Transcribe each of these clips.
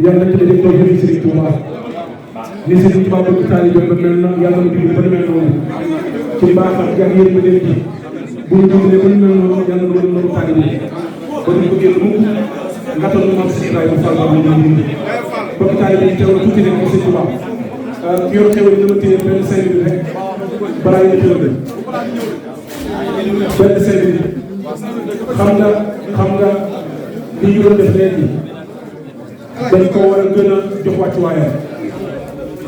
yàlla ci def toog jëriñ Serigne Touba ni Serigne Touba bëgg taalibe ba mel na yàlla mu dimbali ba mel noonu ci mbaaxam ak yéen ba leen ji bu ñu dimbalee ba mel noonu yàlla mu doon noonu taalibe ba ñu ko génn mukk ngatal nu maam Serigne Ibrahima Fall ba ñu ñu bëgg taalibe yi teewal tuuti rek Serigne Touba yor xewal dama téye benn 5 minutes rek balaa ñu xewal benn 5 minutes xam nga li ñu doon def léegi dañ ko war a gën a jox wàccuwaayam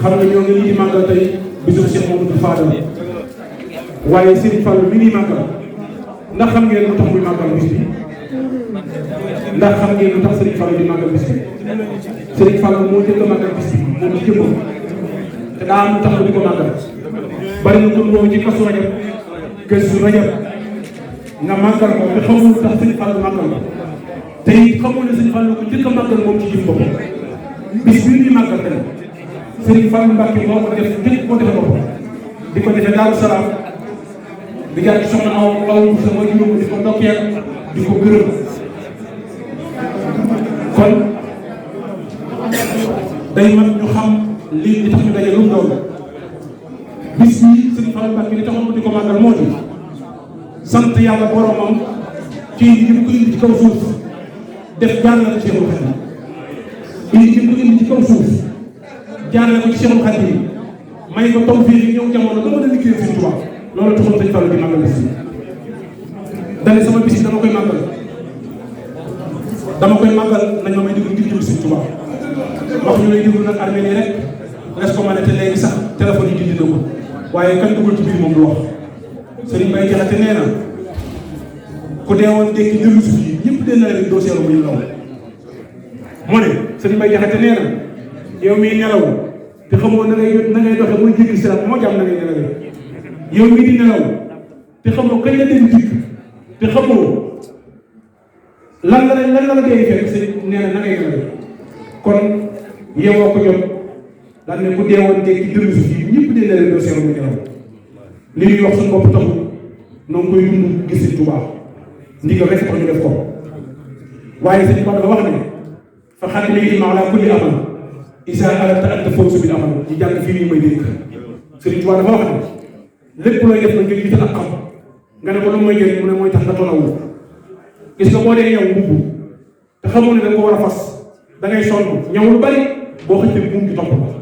xam nga ñoo ngi nii di màggal tey bisu Cheikh Mamadou Fadal waaye Serigne Fall mi ngi màggal ndax xam ngeen lu tax muy màggal bis bi ndax xam ngeen lu tax Serigne Fall di màggal bis bi Serigne Fall moo jëkk a màggal bis bi moom ci jëmmam te daa am lu tax di ko màggal bari na ko woo ci kasu rajab gëstu rajab nga màggal ko te xamul lu tax Serigne Fall màggal ko te it xamoo ne Serigne Fall ko njëkk a màggal moom ci jëm boppam bis bii ñuy màggal tey Serigne Fall Mbacke moo ko def njëkk koo defee boppam di ko defee Daaru Salaam di jaar ci soxna aw sama juróom di ko ndokkeel di ko gërëm kon day man ñu xam lii li tax ñu daje lu mu doon bis bii Serigne Fall Mbacke li taxoon di ko màggal moo di sant yàlla boromam ci li mu ko indi ci kaw suuf def jaarale ko ci Cheikhul Khadim indi li mu ko indi ci kaw suuf jaarale ko ci Cheikhul Khadim may ko taw fii ñëw jamono ba mën a liggéeyal Serigne Touba loolu taxoon Serigne Fall di màggal bis bi dane sama bis dama koy màggal nañ ma may déglu ngir jëm Serigne Touba wax ñu lay déglu nag armée nii rek res ko mane te léegi sax téléphone yi dindi na ko waaye kan dugal ci biir moom du wax Serigne Baye Jaxate nee na ku deewoon dekki dellu si fii ñëpp dee na leen dossier bu ñu law moo ne Serigne Baye Jaxate nee na yow mii nelaw te xamoo na ngay doxe muy jéggi siraat moo jàmm na ngay nelawee yow mii di nelaw te xamoo kañ la dem dikk te xamoo lan la dee fekk Serigne nee na ngay nelawee kon yeewoo ko jot daan ne ku deewoon dekki dellu si fii ñëpp dee na leen dossier bu ñu law li ñuy wax suñu bopp taxul noo ngi koy dund gis Serigne Touba ndigal rek tax ñu def ko waaye Serigne Touba dafa wax ne fa xaatimi ilma ala kulli amal isa arata an tafawzu bil amal ñu jàng fii nii may dégg Serigne Touba dafa wax ne lépp looy def na ngir jiital ak xam nga ne ko lu may jëriñ mu ne mooy tax nga tonawu gis nga boo dee ñaw mbubb te xamoo ne da nga ko war a fas da ngay sonn ñaw lu bari boo xëccee buum di topp ko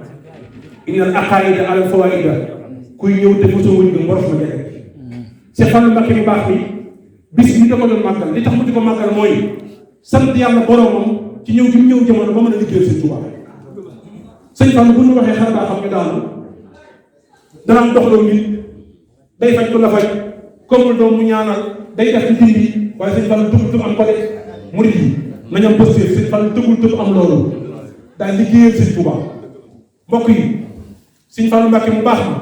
innal aqaida ala fawaida kuy ñëw te mosoo wëñ nga mboros ma jege Cheikh Fall Mbacke mi baax mi bis bi da ko doon màggal li tax mu di ko màggal mooy sant yàlla boromam ci ñëw gi mu ñëw jamono ba mën a liggéeyal Serigne Touba Serigne Fall bu ñu waxee xar daa xam ne daanu danaan doxloo nit day faj ko la faj comme doom mu ñaanal day def ci dindi waaye Serigne Fall tëb am ko de murid yi nañu am posture Serigne Fall tëb am loolu daal liggéeyal Serigne Touba mbokk yi Serigne Fall Mbacke mu baax ma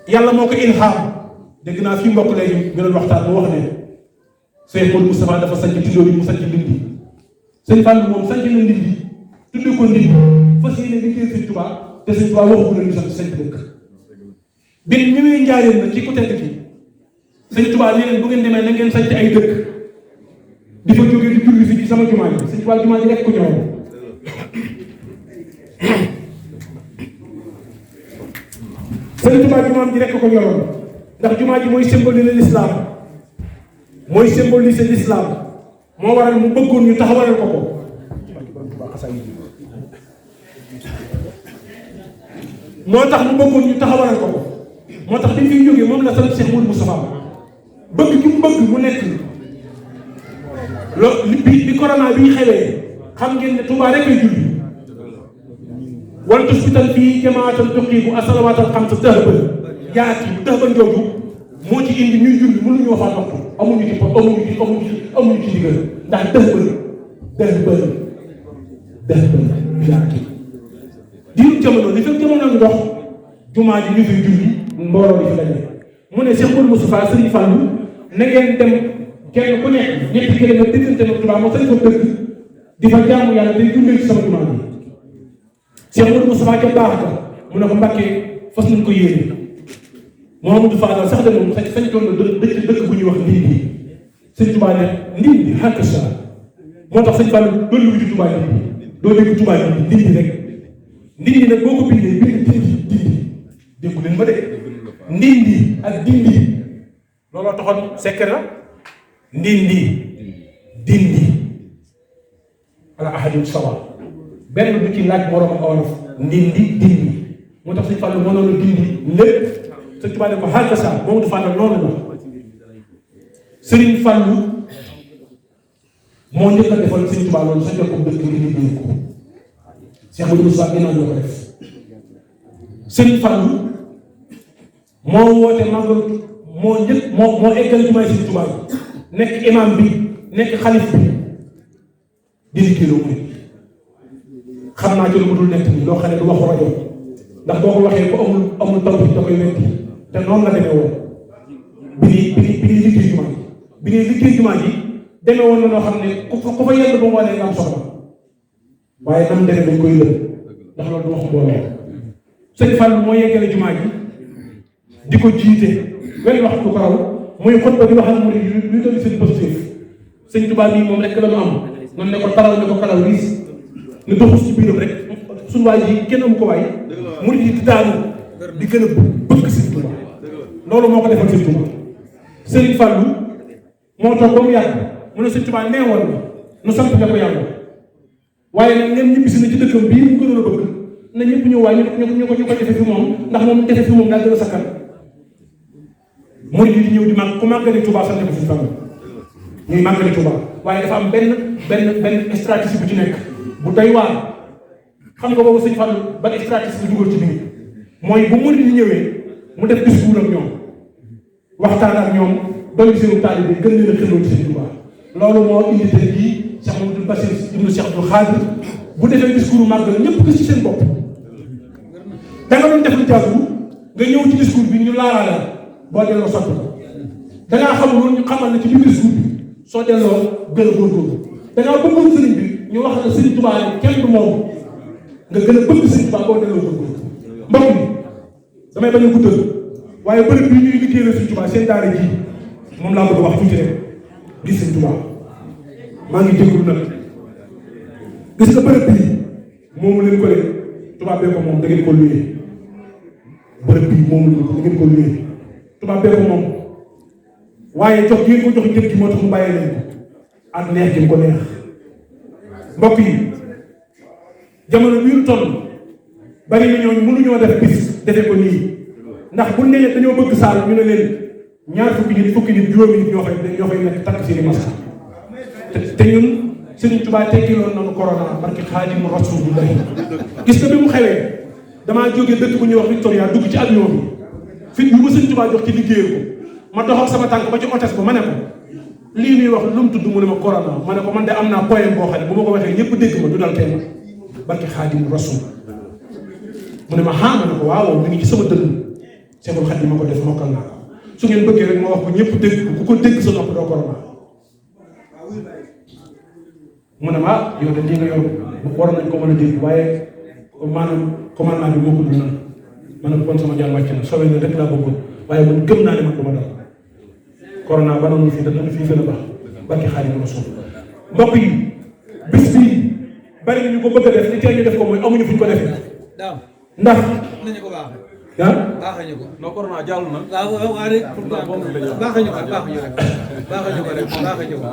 yàlla moo ko ilham dégg naa fii mbokk léegi ñu doon waxtaan mu wax ne Cheikh Modou Moustapha dafa sanc tindóor yi mu sanc Ndindi Serigne Fall moom sanc na Ndindi tudd ko Ndindi fas yéene liggéey Serigne Touba te Serigne Touba waxu leen ñu sanc dëkk bi ñëwee njaareen na ci ku tedd ki Serigne Touba nee leen bu ngeen demee na ngeen sanc ay dëkk di fa jógee di julli fi ci sama jumaa ji Serigne Touba jumaa ji rek ko ñëw Serigne Touba jumaam ji rek ko ñoroon ndax jumaa ji mooy symboliser l'islam mooy symboliser l'islam moo waral mu bëggoon ñu taxawalal ko moo tax mu bëggoon ñu taxawalal ko moo tax bi fiy jógee moom la sant Cheikh Modou Moustapha bëgg ki mu bëgg mu nekk bi corona bi xewee xam ngeen ne Touba rek ay julli wal tuspital fii jamaatan tuqiimu asalawaatal xamsa dëhban yaati bu dëhban jooju moo ci indi ñuy julli mënuñu waxaat waxtu amuñu ci ndigal ndax dëhban yaati diiru jamono li fekk jamono ngi dox jumaa ji ñu fiy julli mbooloo di fi daje mu ne Cheikh Modou Moustapha Serigne Fallou na ngeen dem kenn ku nekk ñetti kilomètre diggante na Touba moo sañ ko dëkk di fa jaamu yàlla day jullee ci sama jumaa bi Moustapha ca baax ga mu ne ko Mbàkke fas nañ ko yéene Mouhamadou Fadal sax de moom sañ doon na dëkk bu ñuy wax Ndindi sëñ Touba ne Ndindi xàkk sa moo tax sëñ Fallou doon lu ci Touba Ndindi doo dégg Touba Ndindi rek Ndindi nag boo ko bindee Ndindi déggu leen ma de Ndindi ak Dindi looloo taxoon secret la Ndindi Dindi ala ahadin sawa benn du ci laaj moroom ak wolof Ndindi Dindi moo tax sëñ Fallou moo noonu Dindi lépp sëñ Tuubaa ne ko xaal sa moom du Fallou noonu la Sëriñ Fallou moo njëkk a defal sëñ Tuubaa loolu sa jokko dëkk bi ñu dégg ko Cheikh Modou Moussa ginnaaw ñoo ko def Sëriñ Fallou moo woote màggal moo njëkk moo eggal jumaay sëñ Tuubaa nekk imam bi nekk xalif bi di liggéey mu xam naa ci lu mu dul nekk nii loo xam ne du waxu rajo ndax boo ko waxee ko amul taw bi da koy wetti te noonu la demee woon bi ñuy liggéey jumaa ji bi ñuy liggéey jumaa ji demee woon na noo xam ne ku fa yegg ba mu wane nga am soxla waaye nam demee dañ koy lëb ndax loolu du wax mbooloo sëñ Fall moo yeggale jumaa ji di ko jiite wenn wax du ko raw muy xutba di wax ak murid yi luy doon seen positif sëñ Tuubaa nii moom rek la ñu am noonu ne ko taral ne ko kalaw riis ne doxus ci biiram rek suñu waay ji kenn amu ko waay murid yi di daanu di gën a bëgg sëñ Tuubaa loolu moo ko defal sëñ Tuubaa Sëriñ Fallu moo toog ba mu yàgg mu ne sëñ Tuubaa nee woon na nu sant la ko yàlla waaye nag ngeen ñibbisi na ci dëkkam bii mu gënoon a bëgg na ñëpp ñëw waaye ñu ko defe fi moom ndax moom defe fi moom daa gën a sakkan murid yi di ñëw di màgg ku màggali Tuubaa sant ko sëñ Fallu ñuy màggali Tuubaa waaye dafa am benn stratégie bu ci nekk bu doy waar xam nga boobu sëñ Fallu ban stratégie bu dugal ci biir mooy bu murid yi ñëwee mu def discours ak ñoom waxtaan ak ñoom dolli seenu taalibe bi gën leen a xëloo ci sëñ Tuubaa loolu moo indi tey jii Cheikh Mamadou Bassir ibnu Cheikh Abdou Khadre bu defee discours màggal ñëpp gis ci seen bopp da nga doon def lu jaagu nga ñëw ci discours bi ñu laalaale boo delloo sant ko da ngaa xamul woon ñu xamal na ci biir discours bi soo delloo gën a góorgóorlu da ngaa bëggoon sëriñ bi ñu wax la sëriñ Tuubaa ne kenn du moom nga gën a bëgg sëriñ Tuubaa boo delloo góorgóorlu mbokk mi damay bañ a guddal waaye bërëb bi ñuy liggéey la sëriñ Tuubaa seen daara ji moom laa bëgg a wax tuuti rek gis sëriñ Tuubaa maa ngi jégalu nag gis nga bërëb bii moomu leen ko leen tubaab bee ko moom da ngeen ko luyee bërëb bii moomu leen ko da ngeen ko luyee tubaab bee ko moom waaye jox ngeen ko jox njëg gi moo tax mu bàyyee leen ko ak neex gi mu ko neex mbokk yi jamono bii ñu toll bari na ñooñu mënuñoo def bis defee ko nii ndax bu nee dañoo bëgg saal ñu ne leen ñaar fukki nit juróomi nit ñoo fay nekk takk seeni masque te ñun Sëriñ Tuubaa teggiloon nañu corona barki Xaadimu Rasuulullaahi gis nga bi mu xewee damaa jógee dëkk bu ñuy wax Victoria dugg ci avion bi fit bi ma Sëriñ Tuubaa jox ci liggéeyal ko ma dox ak sama tànk ba ci hôtesse ba ma ne ko lii muy wax lu mu tudd mu ne ma corona ma ne ko man de am naa poème boo xam ne bu ma ko waxee ñëpp dégg ma du dal kenn barki Xaadimu Rasuul mu ne ma ma ne ko waaw mi ngi ci sama dënn Seexul Xadiim ma ko def mokkal naa ko su ngeen bëggee rek ma wax ko ñëpp dégg ku ko dégg sa nopp doo corona mu ne ma yow de lii nga yor waroon nañ ko mën a dégg waaye maanaam commandement bi moo ko dul na ma ne ko kon sama jaan wàcc na soobee na rek laa bëggoon waaye man gëm naa ne man du ma dal corona ba noonu fii dañu fii gën a baax barki Xaadimu Rasuul mbokk yi bis bii bari na ñu ko bëgg a def li teel ñu def ko mooy amuñu fuñ ko defee ndax nañu ko baax baaxee ko. non corona jàll na. waaw waaw rek baaxee ñu ko rek baaxee ñu ko.